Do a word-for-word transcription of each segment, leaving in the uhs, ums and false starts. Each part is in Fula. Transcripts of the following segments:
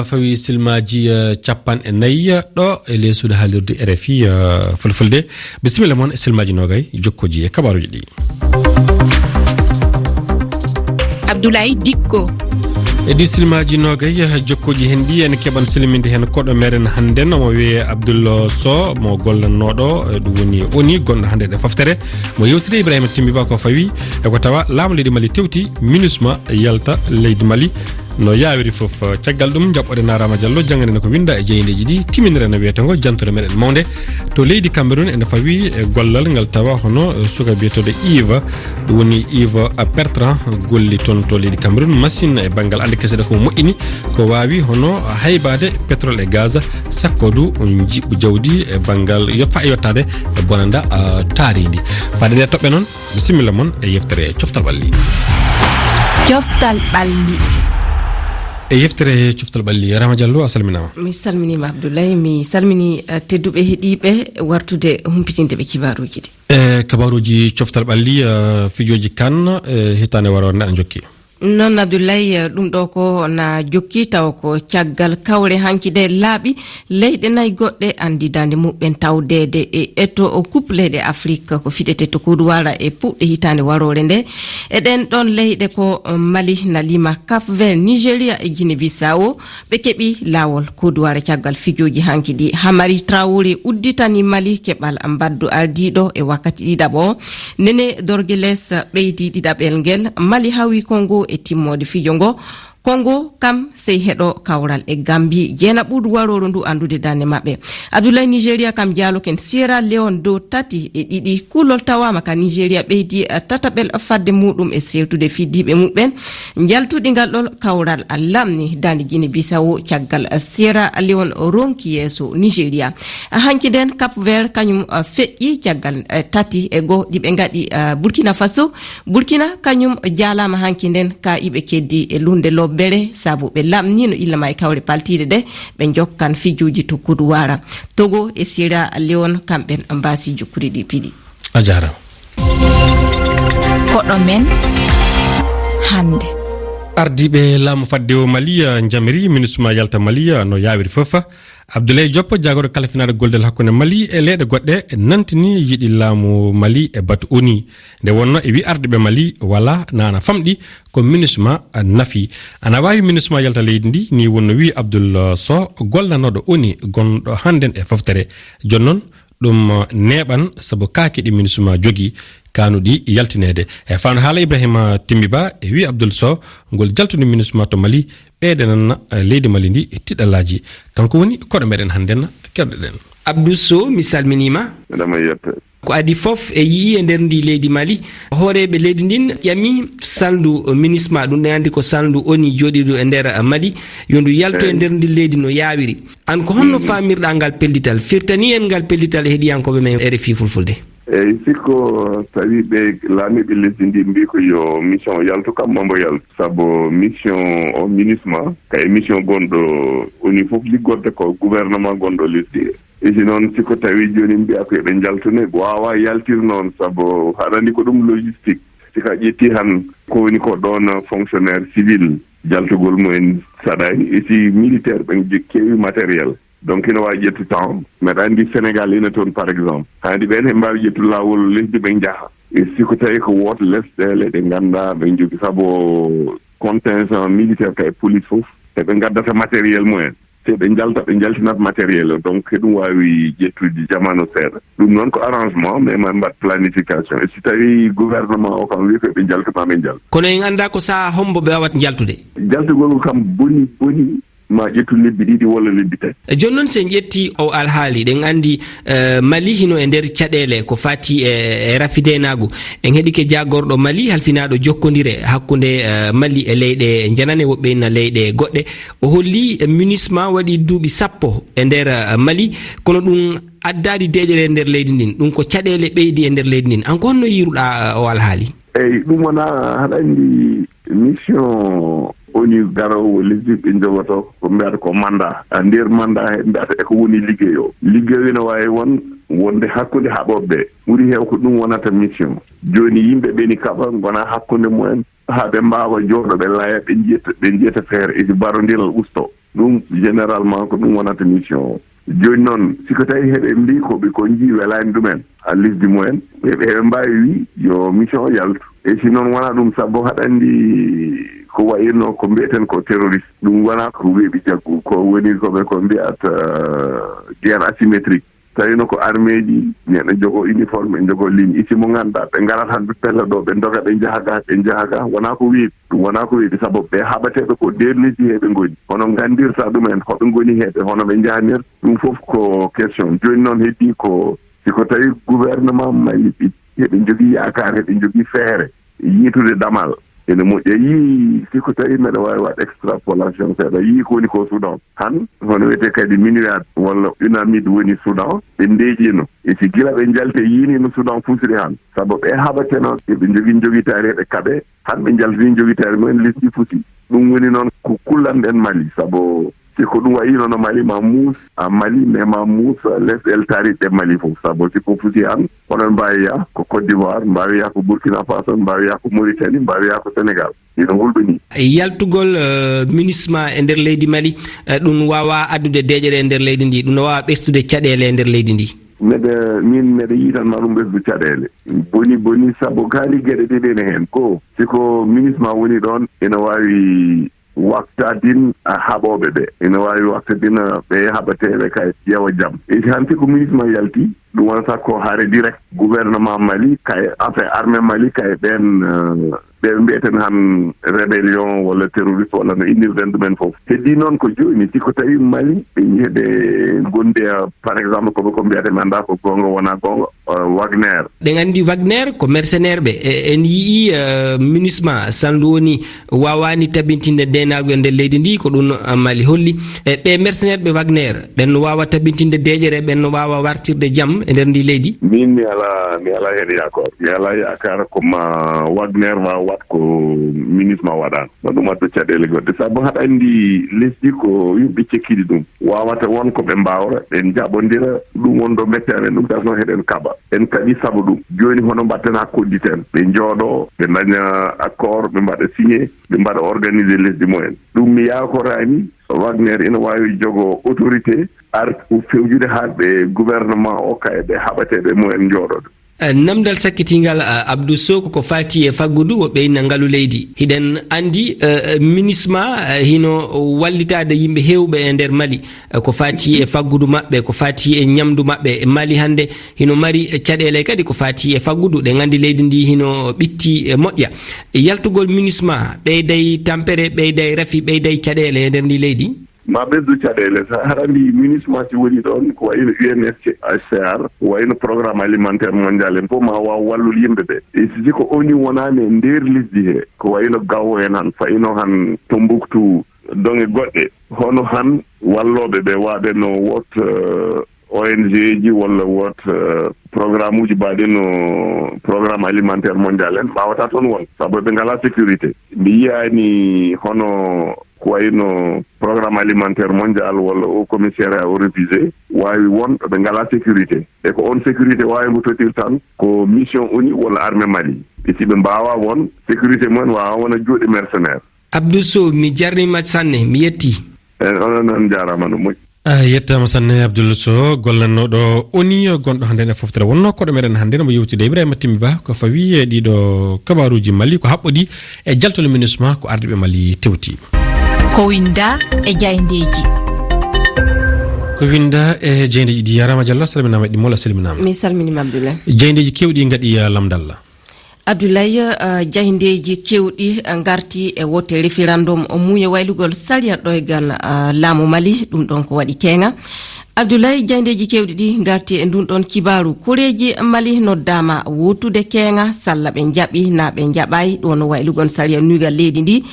Fawi silmaaji, eh, capanɗe nayi, eh, ɗo e ley suudu haalirde R F I, eh, Fulfulde. Bisimilla mon e silmaaji noogay, jokkooji e kabaaruuji ɗi. Abdoulaye Dikko. E ɗi silmaaji noogay, eh, jokkooji heen ɗi, en keɓan silminde heen koɗo meɗen hannden, omo wiyee Abdoul Sow, mo gollannooɗo, eh, ɗum woni ONU, gonɗo hannden e foftere. Mo yewtide Ibrahima Timbi Ba ko fawi e ko tawa laamu leydi Mali tewti MINUSMA yalta leydi Mali. No yaawiri fof, caggal ɗum, jaɓɓoɗen Rama Diallo, janngana en ko winnda e jeydeeji ɗi, timinira no wiyetee ngo, jantoore meɗen mawnde. To leydi Cameroun, ene fawi e gollal ngal tawa hono suka biyeteeɗo Yves, ɗum woni Yves Bertrand, golli toon to leydi Cameroun, machine e banngal annde kese ɗe ko moƴƴini, ko waawi hono haybaade pétrole e gaz, sakko du jiɓɓu jawdi e banngal yoppa e yottaade e bonanda, ah, taarindi. Fade nde toɓɓe noon, bisimilla mon e yeftere Coftal Ɓalli. Coftal Ɓalli. E yeftere Coftal Ɓalli, Rama Diallo, a salminaama. Mi salminiima, Abdoulaye. Mi salmini, eh, tedduɓe heɗiiɓe wartude humpitinde ɓe kibaaruuji ɗi. E kabaaruuji Coftal Ɓalli, eh, fijooji kan, eh, hitaande waro nde aɗa jokki. Noon, Abdoulaye, eh, ɗum ɗo ko na jokki tawa ko caggal kawre hanki ɗe laaɓi leyɗe nayi goɗɗe anndidaande muɓɓen tawdeede e eto o Coupe leyɗe Afrik ko fiɗete to Kodowara e puɗɗe hitaande waroore nde. E ɗen ɗon leyɗe ko, eh, Mali na lima Cap Vert, Nigeria e Guinée Bissau. Ɓe keɓi laawol Kodowara caggal fijooji hanki ɗi. Hamari Traoré udditani Mali keɓal mbaddu ardiiɗo e wakkati ɗiɗaɓo o. Nene Dorgeles ɓeydi ɗiɗaɓel ngel. Mali hawi Congo e timmoode fijo ngo. Congo kam sey heɗo kawral e Gambie. Jeena ɓuuɗu warooro ndu anndude daande maɓɓe. Abdoulaye, Nigeria kam jaaloken Sierra Leone dow tati e ɗiɗi. Kulol tawaama ka Nigeria ɓeydi, eh, tataɓel fadde muɗum e sewtude fiddiiɓe muɓɓen. Njaltuɗi ngal ɗon kawral lamni daande Guinée Bissau caggal Sierra Leone ronki yeeso Nigeria. Hanki nden Cap Vert kañum, eh, feƴƴi caggal, eh, tati e go ɗi ɓe ngaɗi, eh, Burkina Faso. Burkina kañum jaalaama hanki nden ka iɓe keddi e lunde lobbere sabu ɓe lamni no illa ma e kawre paltiiɗe ɗe ɓe njokkan fijuuji to Kodowara. Togo e Sierra Leone kamɓen mbaasi jokkude ɗi piɗi. A jaaraama. Koɗo men hannde. Ardiiɓe laamu fadde o Mali, eh, njamiri MINUSMA yalta Mali, eh, no yaawiri fof. Abdoulaye Diop, jaagorɗo kalfinaaɗo gollal hakkunde Mali e leyɗe goɗɗe, nantini yiɗi laamu Mali e batu ONU. Nde wonno e wi ardiiɓe Mali wala nana famɗi ko MINUSMA, eh, nafi. Ana waawi MINUSMA yalta leydi ndi, ni wonno wi Abdoul Sow, gollanooɗo ONU gonɗo hannden e foftere. Jooni noon, ɗum, eh, neeɓan sabu kaake ɗi MINUSMA jogii kanuɗi yaltineede. E faandu haala Ibrahima Timbi Ba e wi Abdoul Sow, ngol jaltunde MINUSMA to Mali, ɓeydanan, eh, leydi Mali ndi tiɗalaaji. Kanko woni koɗo meɗen hannden, keɗoɗen. Abdou Sow, mi salminiima. Mbeɗa ma yetta. Ko adii fof e yi'i e nder ndi leydi Mali, hooreeɓe leydi ndin ƴami salndu MINUSMA, ɗum ɗen anndi ko salndu ONU jooɗiiɗo e nder Mali, yo ndu yalto e Eey. nder ndi leydi no yaawiri. An ko honno Mhm. faamirɗaa ngal pellital? Firtani en ngal pellital e heɗiyankooɓe men R F I Fulfulde. Eyi, sikko tawi ɓe laamiiɓe lesdi ndi mbii ko yo mission yaltu kam, mambo yaltu. Sabu mission o MINUSMA, ka e mission gonɗo ONU fof liggorde ko gouvernement gonɗo lesdi he. E si noon, sikko tawi jooni mbiya ko eɓe njaltune, waawaa yaltir noon, sabu haɗa anndi ko ɗum logistique. Si ka ƴetti han, ko woni ko ɗoon fonctionnaire civil, jaltugol mumen saɗaani. E si militaire ɓen je-, keewi matériel. Donc, ina waawi ƴettu temps. Mbeɗa anndi Sénégal ina toon, par exemple. Haandi ɓeen he mbaawi ƴettu laawol lesdi ɓe njaha. E si ko tawi ko woote lesɗeele ɗe nganndaa ɓe njogii, sabu contingent militaire ka e police fof, eɓe ngaddata matériel mumen. Si ɓe njalta, ɓe njaltinat matériel o. Donc, ko ɗum waawi ƴettude jamaanu seeɗa. Ɗum noon ko arrangement, mais ma mbaɗ planification. E si tawi gouvernement o kam wi ko ɓe njalta, ma ɓe njal. Kono en anndaa ko sahaa hombo ɓe waawata njaltude. Jaltugol ko kam boni, boni, ma ƴettu lebbi ɗiɗi walla lebbi tati. E jooni noon, so en ƴetti o alhaali, ɗen anndi, eh, Mali hino e nder caɗeele ko fati e, e rafineeji. En heɗike jaagorɗo Mali, halfinaaɗo jokkondire hakkunde, eh, Mali e leyɗe janane, woɓɓe ina leyɗe goɗɗe. O holli, eh, MINUSMA waɗi duuɓi sappo e nder, eh, Mali, kono ɗum addaali deeƴere e nder leydi ndin. Ɗum ko caɗeele ɓeydi e nder leydi ndin. An ko honno yiiruɗaa, eh, o alhaali? Eyi, ɗum wonaa, haɗa anndi mission ONU garoowo lesdi ɓe njogotoo ko mbiyata ko mandat. A nder mandat he mbiyata e ko woni liggey o. Liggey o ina waawi won wonde hakkunde haɓooɓe ɓe. Ɓuri heew ko ɗum wonata mission. Jooni yimɓe ɓe ni kaɓa ngona hakkunde mumen haa ɓe mbaawa jooɗo ɓe laya ɓe njiyta, ɓe njiyta feere e si barondiral usto. Ɗum, généralement, ko ɗum wonata mission o. Jooni noon, si ko tawi heɓe mbii ko ɓe ko njii welaani ɗumen, a lesdi mumen, ɓe, ɓe mbaawi wii yo mission o yaltu. E si noon wonaa ɗum, sabu haɗa anndi ko wayno ko mbiyeten ko terroriste, ɗum wonaa ko weeɓi jaggu, ko woni ko ɓe ko mbiyata, eh, guerre asymétrique. Tawi no ko armeeji, neɗɗo jogo uniforme, jogo ligne. Isi mo ngannduɗaa, ɓe ngarat han ɓe pella ɗo, ɓe ndoga, ɓe njaha ga, ɓe njaha ga. Wonaa ko weeɓi, ɗum wonaa ko weeɓi, sabu ɓe haɓateeɓe ko nder lesdi he ɓe ngoni. Hono nganndirta ɗumen, hoɓe ngoni heɓe, hono ɓe njahanir, ɗum fof ko question. Jooni noon heddii ko, si ko tawi gouvernement Mali ɓe, heɓe njogii yaakaar, heɓe njogii feere yiitude damal, ene moƴƴa. Yii, si ko tawi meɗa waawi waɗ extrapolation seeɗa, yii ko woni ko Soudan. Han, hono wiyetee kadi MINUSAD walla UNAMID woni Soudan, ɓe ndeeƴino. E si gila ɓe njalti, yiinii no Soudan fusiri han. Sabu ɓe haɓateno, ɓe njogii njogitaari, ɓe kaɓe. Han ɓe njaltini njogitaari mumen, lesdi fusi. Ɗum woni noon ko kullanɗen Mali, sabu si ko ɗum wayi noon Mali ma muus, a Mali, mais ma muus lesɗe taariɗe Mali fof. Sabu si ko fusi han, oɗon mbaawi yah ko Côte d'Ivoire, mbaawi yah ko Burkina Faso, mbaawi yah ko Mauritanie, mbaawi yah ko Sénégal. Ina hulɓinii. Yaltugol, eh, MINUSMA e nder leydi Mali, eh, ɗum waawaa addude deeƴere e nder leydi ndi, ɗum no waawaa ɓesdude caɗeele e nder leydi ndi. Meɗe, min meɗe yii tan ma ɗum ɓesdu caɗeele. Boni, boni, sabu kaali geɗe ɗiɗi ene heen. Ko, si ko MINUSMA woni ɗoon, ene waawi waktadin, a, haɓooɓe ɓe. Ene waawi waktadin, a, ɓe haɓateeɓe kay ƴeewa jam. E si hanti ko MINUSMA yalti, ɗum wonata ko hare direct gouvernement Mali, kay, enfin, armée Mali, kay ɓeen, eh, ɓe mbiyeten han rébellion walla terroriste walla no innirden ɗumen fof. Heddii noon ko jooni, si ko tawi Mali, ɓe njii heɓe ngondi, eh, par exemple, ko ɓe ko mbiyata, mi anndaa ko goonga wonaa goonga, eh, Wagner. Ɗen anndi Wagner ko mercenaire ɓe. E, en yii, eh, MINUSMA, salndu woni waawaani tabintinde ndeenaagu e nder leydi ndi, ko ɗum, eh, Mali holli. E ɓe mercenaire ɓe Wagner, ɓen no waawa tabintinde deeƴere, ɓen no waawa wartirde jam e nder ndi leydi? Min mi alaa, mi alaa heen yaakaar. Mi alaa yaakaar ko ma Wagner ma waɗ ko MINUSMA waɗaano. No ɗum addu caɗeele goɗɗe. Sabu haɗa anndi lesdi ko yimɓe cekkiɗi ɗum. Waawata won ko ɓe mbaawra, ɓe njaɓondira, ɗum won ɗo metti amen, ɗum tan noon heɗen kaɓa. En kaɓi sabu ɗum. Jooni hono mbaɗten hakkunde ten? Ɓe njooɗo, ɓe ndaña accord, ɓe mbaɗa signé, ɓe mbaɗa organiser lesdi mumen. Ɗum mi yaakoraani Wagner ina waawi jogo autorité, ar ko fewjude haa ɓe gouvernement o kay ɓe haɓateeɓe mumen njooɗoɗo. Eh, namdal sakkitingal, eh, Abdou Sow, ko ko faati e faggudu o ɓeyna ngalu leydi. Hiɗen anndi, eh, MINUSMA, eh, hino wallitaade yimɓe heewɓe e nder Mali, eh, ko faati e faggudu maɓɓe, ko faati e ñamdu maɓɓe. Mali hannde hino mari, eh, caɗeele kadi ko faati e faggudu. Ɗen anndi leydi ndi hino ɓitti, eh, moƴƴa. Yaltugol MINUSMA ɓeyday tampere, ɓeyday rafi, ɓeyday caɗeele e nder ndi leydi? Ma ɓesdu caɗeele. Sa haɗa anndi MINUSMA si woni ɗoon, ko wayno U N H C R, ko wayno Programme Alimentaire Mondial, en fof ma waaw wallude yimɓe ɓe. E si ko O N U wonaani e nder lesdi he, ko wayno Gao en han, fayno han Tombouctou, doŋe goɗɗe, hono han wallooɓe ɓe waaɓe no woot, eh, O N G ji walla woot, eh, programme uji mbaɗi no Programme Alimentaire Mondial en, mbaawata toon won, sabu ɓe ngalaa sécurité. Mi yiyaani hono ko wayno Programme Alimentaire Mondial walla Haut Commissariat aux Réfugiés waawi won ɗo ɓe ngalaa sécurité. E ko on sécurité waawi mo totir tan ko mission O N U walla armée Mali. E si ɓe mbaawaa won, sécurité mumen waawaa wona juuɗe mercenaire. Abdou Sow, mi jarnima sanne, mi yetti. Eh, onon noon njaaraama no moƴƴi. A yettaama sanne, Abdoul Sow, gollannooɗo O N U, gonɗo hannde e foftere wonnoo koɗo meɗen hannde, no mo yewtide Ibrahima Timmi Ba, ko fawi e ɗiɗo kabaruuji Mali, ko haɓɓodii e jaltol MINUSMA, ko ardiiɓe Mali tewti. Ko winda e jayndeeji. Ko winda e jayndeeji ɗi. Yaaraama Diallo, a salminaama e ɗimmol, a salminaama. Mi salminiima Abdoulaye. Jayndeeji keewɗi ngaɗi, eh, lamdal. Abdoulaye, eh, jayndeeji keewɗi, eh, ngarti e woote référendum o muuye waylugol sariya ɗoygal, eh, laamu Mali, ɗum ɗon ko waɗi keeŋa. Abdoulaye, jayndeeji keewɗi ɗi ngarti e ndun ɗon kibaaru. Koreeji Mali noddaama wootude keeŋa, salla ɓe njaɓi naa ɓe njaɓaay, ɗo no waylugol sariya nuygal leydi ndi.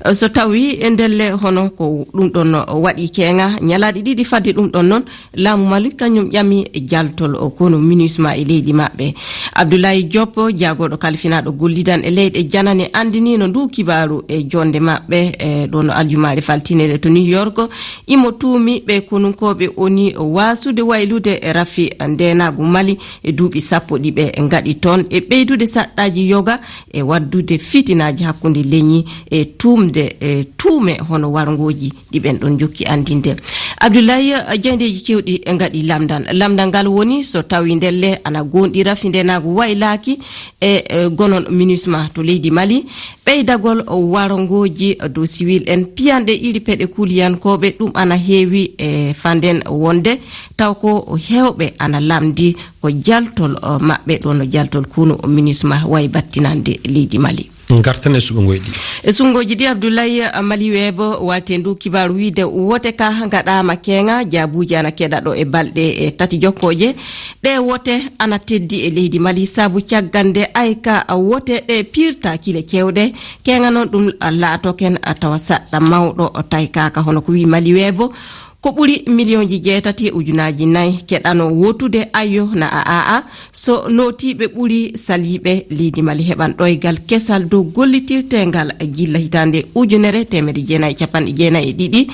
Eh, so tawi e ndelle hono ko ɗum ɗon waɗi keeŋa, ñalaaɗi ɗiɗi fadde ɗum ɗon noon, laamu Mali kañum ƴami jaltol o kono MINUSMA e leydi maɓɓe. Abdoulaye Diop, jaagorɗo kalfinaaɗo gollidan e leyɗe janane, anndiniino ndu kibaaru e jonde maɓɓe, e ɗo no aljumaare faltineede to New York. Imo tuumi ɓe konunkooɓe O N U waasude waylude e rafi ndeenaagu Mali e duuɓi sappo ɗi ɓe ngaɗi toon, e ɓeydude saɗɗaaji yoga, e waɗdude fitinaaji hakkunde leñi, e tuumde, e tuume hono warngooji ɗi ɓen ɗon jokki anndinde. Abdoulaye, eh, jaayndeeji keewɗi ngaɗi lamndal. Lamndal ngal woni so tawi ndelle ana gooŋɗi rafi ndeenaagu waylaaki e, eh, gonon MINUSMA to leydi Mali, ɓeydagol warngooji dow siwil en, piyanɗe iri peɗe kuuliyankooɓe, ɗum ana heewi e fannden wonde, taw ko heewɓe ana lamndi ko jaltol, eh, maɓɓe ɗo no jaltol kunu MINUSMA wayi battinande leydi Mali. Ngarten e suɓngooji ɗi. E suɓngooji ɗi, Abdoulaye, Mali Web walte ndu kibaaru wiide wote ka ngaɗaama keeŋa, jaabuuji ana keɗa ɗo e balɗe e tati jokkooje. Ɗe wote ana teddi e leydi Mali sabu caggal nde ay ka wote ɗe pirta kile keewɗe. Keeŋa noon ɗum laatoken tawa saɗɗa mawɗo taykaaka, hono ko wii Mali Web. Ko ɓuri miliyonji jeetati e ujunaaji nayi keɗano wotude ayyo na a a a. So nootiiɓe ɓuri, saliiɓe leydi Mali heɓan ɗoygal kesal dow gollitirteengal gilla hitaande ujunere teemedde jeenayi e capanɗe jeenayi e ɗiɗi.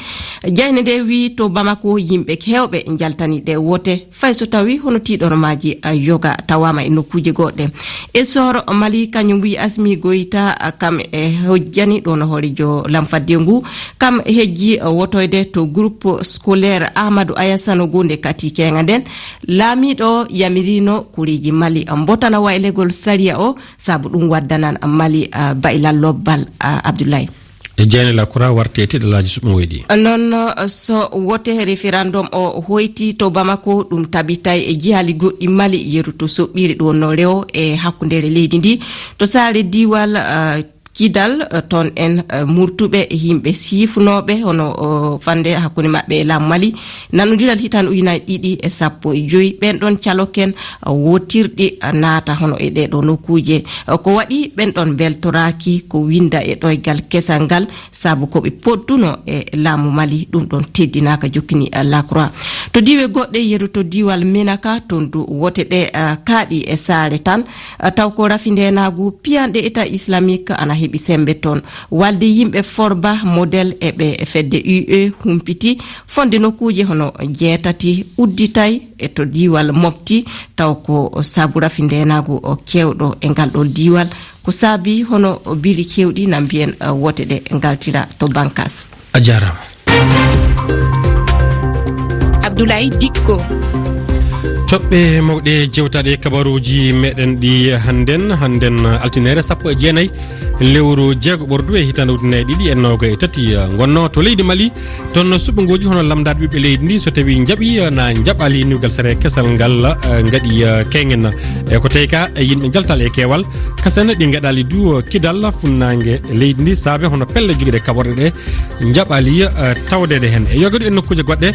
Jayne nde wii to Bamako yimɓe heewɓe njaltani ɗe wote, fay so tawi hono tiiɗormaaji, a, yoga tawaama e nokkuuje goɗɗe. E sooro Mali, kañum wii Asmi Goyta, a, kam e hojjani ɗo no hooreejo lamfadde ngu, kam hejji, a, wotoyde to groupe scolaire Ahmadou Ayassano ngu nde kati keeŋa nden. Laamiiɗo yamirino kureeji Mali, a, mbotana waylegol sariya o, sabu ɗum waddanan Mali, a, baylal lobbal, a, Abdoulaye. E Dieng Lacroix warte e tiiɗalaaji suɓngooji ɗi. Noon, so wote référendum o hoyti to Bamako, ɗum tabitay e jihaali goɗɗi Mali, yeru to soɓɓiire ɗo no rewo e hakkundeere leydi ndi. To saare diiwal, eh, Kidal, eh, toon en, eh, murtuɓe e yimɓe sifunooɓe hono, o, fande hakkunde maɓɓe e laamu Mali. Nanondiral hitaande ujunaaji ɗiɗi e sappo e joy, ɓen ɗon caloken, a, wotirɗi, a, naata hono e ɗee ɗoo nokkuuje. A, ko waɗi ɓen ɗon mbeltoraaki ko winnda e ɗoygal kesal ngal, sabu ko ɓe pottuno e laamu Mali, ɗum ɗon teddinaaka, jokkini, a, La Croix. To diiwe goɗɗe, yeru to diiwal Menaka, toon du wote ɗe, a, kaaɗi e saare tan, a, taw ko rafi ndeenaagu piyanɗe État islamique ana heɓi semmbe toon. Walde yimɓe Forba Model e ɓe fedde U E humpiti fonde nokkuuje hono jeetati udditay e to diiwal Mopti, taw ko sabu rafi ndeenaagu o keewɗo e ngal ɗon diiwal. Ko saabi hono biri keewɗi na mbiyen, eh, wote ɗe ngaltira to Bankas. A jaaraama. Abdoulaye Dicko. Toɓɓe mawɗe jewtaɗe kabaruuji meɗen ɗi hannden, hannden altineere sappo e jeenayi lewru jeego ɓordu e hitaande ujunnaji ɗiɗi e noga e tati, eh, ngonno to leydi Mali. Toon no suɓngooji hono lamndaaɗo ɓiɓɓe leydi ndi, so tawi njaɓi, eh, na njaɓali niwgal sere kesal ngal, eh, ngaɗi, eh, keŋen. E ko tawi ka, eh, yimɓe njaltal e keewal. Kasen ɗi ngaɗali du, eh, kidal funnaange leydi ndi saabe hono pelle jogiiɗe kaɓorɗe ɗe njaɓali, eh, tawdeede heen. E yogade e nokkuuje goɗɗe,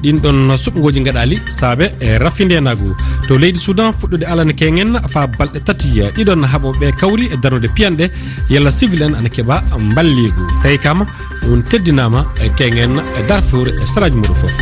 ɗin ɗon suɓngooji ngaɗali saabe e rafi ndeenaagu. To leydi Sudan fuɗɗude alana keŋen faa balɗe tati, eh, ɗiɗon haɓooɓe kawri e darnude piyanɗe, yalla civil en ana keɓa mballiigu. Tawi kam, on teddinaama e keŋen e Darfour e saraaji muɗum fof.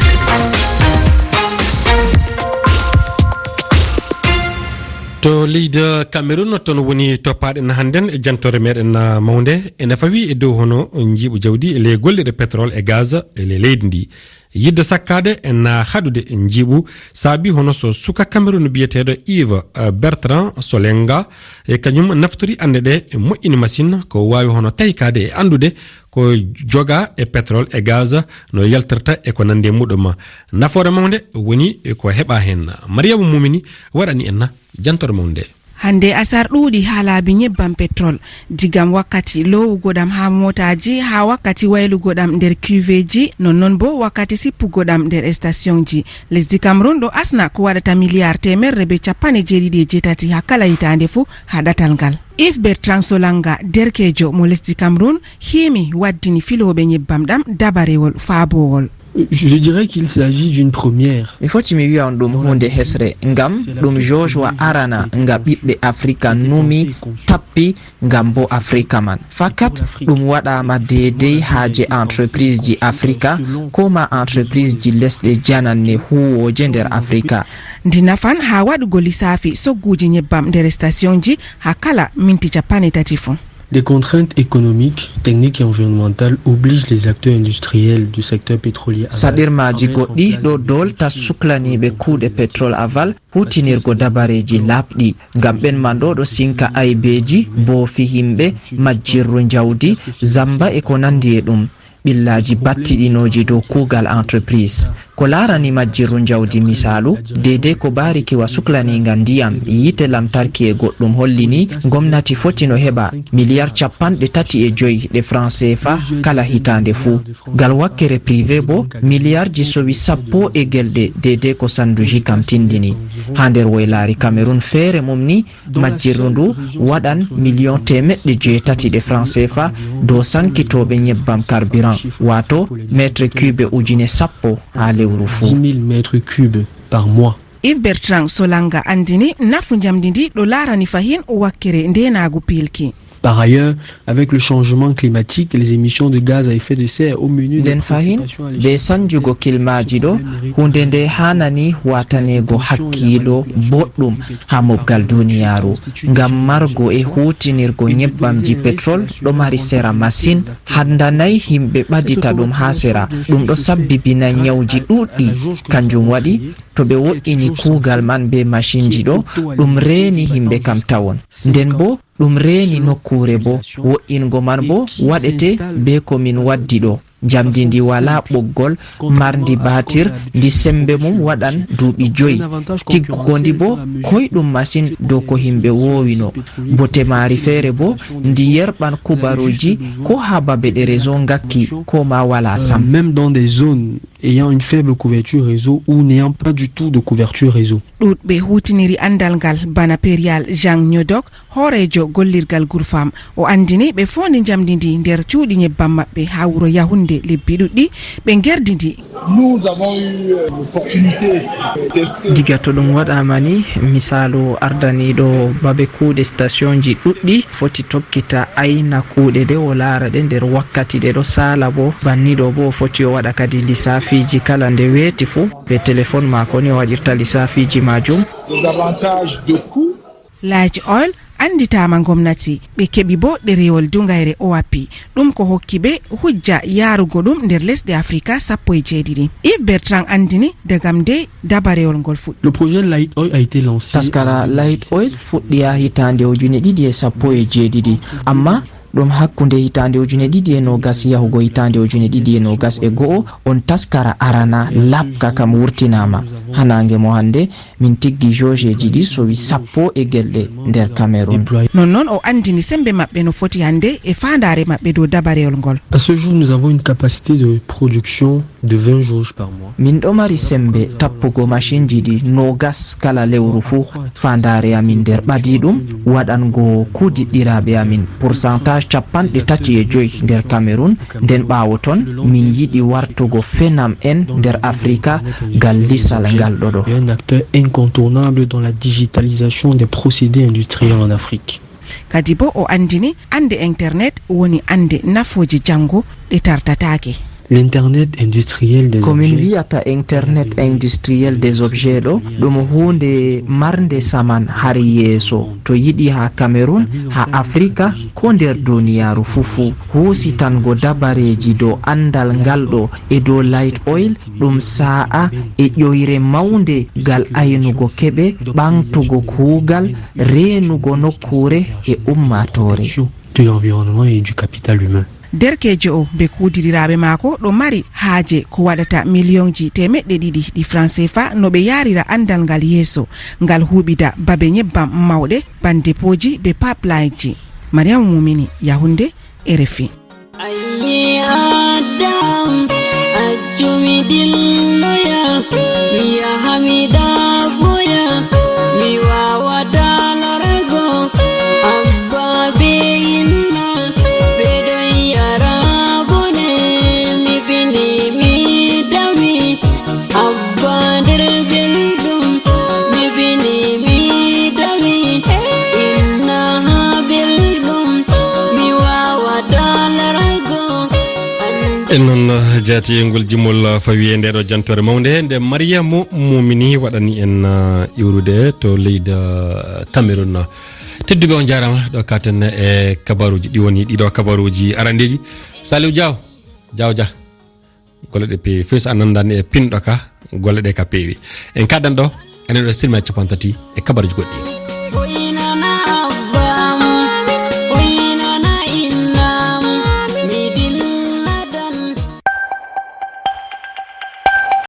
To leydi Cameroun, toon woni toppaaɗen hannden e jantoore meɗen, ah, mawnde. Ene fawi e dow hono njiiɓu jawdi e ley gollirɗe pétrole e gaz e ley leydi ndi. Yiɗde sakkaade ena haɗude njiiɓu saabi hono so suka Cameroun biyeteeɗo Yves, eh, Bertrand Solenga, e kañum naftori annde ɗe moƴƴini masin, ko waawi hono taykaade e anndude ko joga e pétrole e gaz no yaltirta e ko nandi e muɗum. Nafoore mawnde woni ko heɓa heen. Mariama Mumini waɗani en jantoore mawnde. Hannde asar ɗuuɗi haa laabi nyebbam petrol, digam wakkati loowugoɗam haa mootaaji, haa wakkati waylugoɗam nder cuveeji, nonnon boo wakkati sippugoɗam nder estasionji. Lesdi Cameroun ɗo asna ko waɗata miliyaar teemerre bee cappanɗe jeeɗiɗi e jeetati haa kala hitaande fuu haa ɗatal ngal. Yves Bertrand Solanga, derkeejo mo lesdi Cameroun, hiimi waddini filooɓe nyebbam ɗam dabarewol faaboowol. Je dirais qu'il s'agit d'une première. Mi foti mi wi'a on ɗum huunde hesre, ngam ɗum jauge wa arana nga ɓiɓɓe Afrika numi, tappi, ngam bo Afrika man. Fakat ɗum waɗaama deydey haaje entreprise ji Afrika, ko ma entreprise ji lesɗe jananne huuwooje nder Afrika. Ndi nafan haa waɗugo lisaafi sogguuji nyebbam nder stationji haa kala minti cappanɗe tati fuu. Les contraintes économiques, techniques et environnementales obligent les acteurs industriels du secteur pétrolier aval à Saɗirmaaji mettre en goɗɗi place ɗo des dool tas politiques suklaniiɓe kuuɗe pétrole aval huutinirgo dabareeji laaɓɗi. Ngam ɓen man ɗo ɗo sinka aybeeji, boofi himɓe, majjirru njawdi, zamba e ko nandi e ɗum. Ɓillaaji battiɗinooji dow kuugal entreprise. Ko laarani majjirru njawdi misaalu, deydey ko baarikiwa suklaniinga ndiyam, yiite lamtarki e goɗɗum hollini, gomnati foti no heɓa miliyar capanɗe tati e joy ɗe franc C F A kala hitaande fuu. Gal wakkere privé bo, miliyarji sowi sappo e gelɗe deydey ko sanduji kam tindini. Haa nder woylaari Cameroun feere mum ni, majjirru ndu waɗan miliyon teemeɗɗe jeetati ɗe franc C F A dow sankitooɓe nyebbam carburant, waato mètre cube ujine sappo haa lewru fuu. Dix mille mètres cubes par mois. Yves Bertrand Solanga andini nafu njamndi ndi ɗo laarani fahin wakkere ndeenaagu piilki. Par ailleurs, avec le changement climatique, les émissions de gaz à effet de serre au menu des Nden fahin, préoccupations à be l'échelle sanjugo kilmaaji ɗo, huunde nde haanani waataneego hakkiilo boɗɗum haa mobgal duniyaaru. Ngam margo e huutinirgo nyebbamji petrol ɗo mari sera masin, handanay himɓe ɓadita ɗum haa sera. Ɗum ɗo sabbibina nyawji ɗuuɗɗi. Kanjum waɗi, to ɓe wo'ini kuugal man be mashinji ɗo, ɗum reeni himɓe kam tawon. Nden bo, ɗum reeni nokkuure bo. Wo'ingo man bo waɗete be ko min waddi ɗo. Njamndi ndi walaa ɓoggol, marndi baatir, ndi sembe mum waɗan duuɓi joyi. Tiggugo ndi bo koyɗum masin dow ko himɓe woowino. Bote maari feere bo, ndi yerɓan kubaruuji ko haa babe ɗe réseau ngakki, ko ma walaa sam. Même dans des zones ayant une faible couverture réseau ou n'ayant pas du tout de couverture réseau. Ɗuuɗɓe huutiniri andal ngal bana Perial Jean Nyodok, hooreejo gollirgal Gurfam. O andini ɓe foondi njamndi ndi nder cuuɗi nyebbam maɓɓe haa wuro Yaoundé lebbi ɗuɗɗi, ɓe ngerdi ndi. Nous avons eu, euh, l'opportunité de tester. Diga to ɗum waɗaama ni, misaalu ardaniiɗo babe kuuɗe stationji ɗuɗɗi foti tokkita ayna kuuɗe ɗe o laara ɗe nder wakkati ɗe ɗo saala bo. Banniɗo bo o foti o waɗa kadi lisaafiiji kala nde weeti fuu be telefon maako ni o waɗirta lisaafiiji maajum. Les avantages de coût. Light Oil anditaama ngomnati, ɓe keɓi bo ɗerewol dungayre O A P. Ɗum ko hokki ɓe hujja yaarugo ɗum nder lesɗe Afrika sappo e jeeɗiɗi. Yves Bertrand andini dagam nde dabarewol ngol fuɗɗi. Le projet Light Oil a été lancé Taskara en Light Oil fuɗɗi haa hitaande ujune ɗiɗi e sappo e jeeɗiɗi, amma ɗum hakkunde hitaande ujune ɗiɗi e noogas yahugo hitaande ujune ɗiɗi e noogas e go'o on taskara arana labka kam wurtinaama. Haa naange mo hannde, min tiggi jaugeji ɗi sowi sappo e gelɗe nder Cameroun. Non non o andini sembe maɓɓe no foti hannde e faandaare maɓɓe dow dabarewol ngol. À ce jour, nous avons une capacité de production de vingt jauges par mois. Min ɗo mari sembe tappugo mashinji ɗi noogas kala lewru fuu. Faandaare amin nder ɓadi ɗum waɗango kuudiɗɗiraaɓe amin pourcentage capanɗe tati e joy nder Cameroun. Nden ɓaawo ton, min yiɗi wartugo fenam en nder Afrika ngal lisal ngal ɗo ɗo. Un acteur incontournable dans la digitalisation des procédés industriels en Afrique. Kadi bo o andini ande internet woni ande nafooje janngo ɗe tartataake. L'internet industriel des Ko min objets. Wiyata internet industriel des objets ɗo, ɗum huunde marnde saman har yeeso. To yiɗi haa Cameroun, haa Afrika, ko nder duniyaaru fuu fuu. Huusitango dabareeji dow andal ngal ɗo e dow Light Oil, ɗum sa'a e ƴoyre mawnde gal aynugo keɓe, ɓaŋgtugo kuugal, reenugo nokkuure e ummaatoore. De l'environnement et du capital humain. Derkeejo o be kuudidiraaɓe maako ɗo mari haaje ko waɗata miliyonji teemeɗɗe ɗiɗi ɗi franc C F A no ɓe yaarira andal ngal yeeso, ngal huuɓida babe nyebbam mawɗe, ban depooji be pipeline ji. Mariama Mumini, Yaoundé, R F I. Ayye Adam, accu mi dilloya, mi yaha mi daaboya, mi waawataa lorgo. Abba be inna, ɓe ɗon yara bone, mi fini mi dami. Abba nder belɗum, mi fini mi dami. Inna haa belɗum, mi waawataa lorgo. En noon, jaati e ngol jimol, uh, fawi e nde ɗo jantoore mawnde, nde Mariyamu Mumini waɗani en, uh, iwrude to leydi, uh, Cameroun. Tedduɓe, on jaaraama. Ɗo katen e kabaruuji ɗi woni ɗiɗo kabaruuji arandeeji. Saliou Diaw, Diaw Dia. Golle ɗe peewi, fees a nanndani e pinɗo ka, golle ɗe ka peewi. En kaɗan ɗo, enen ɗo sirma e capanɗe tati e kabaruuji goɗɗi.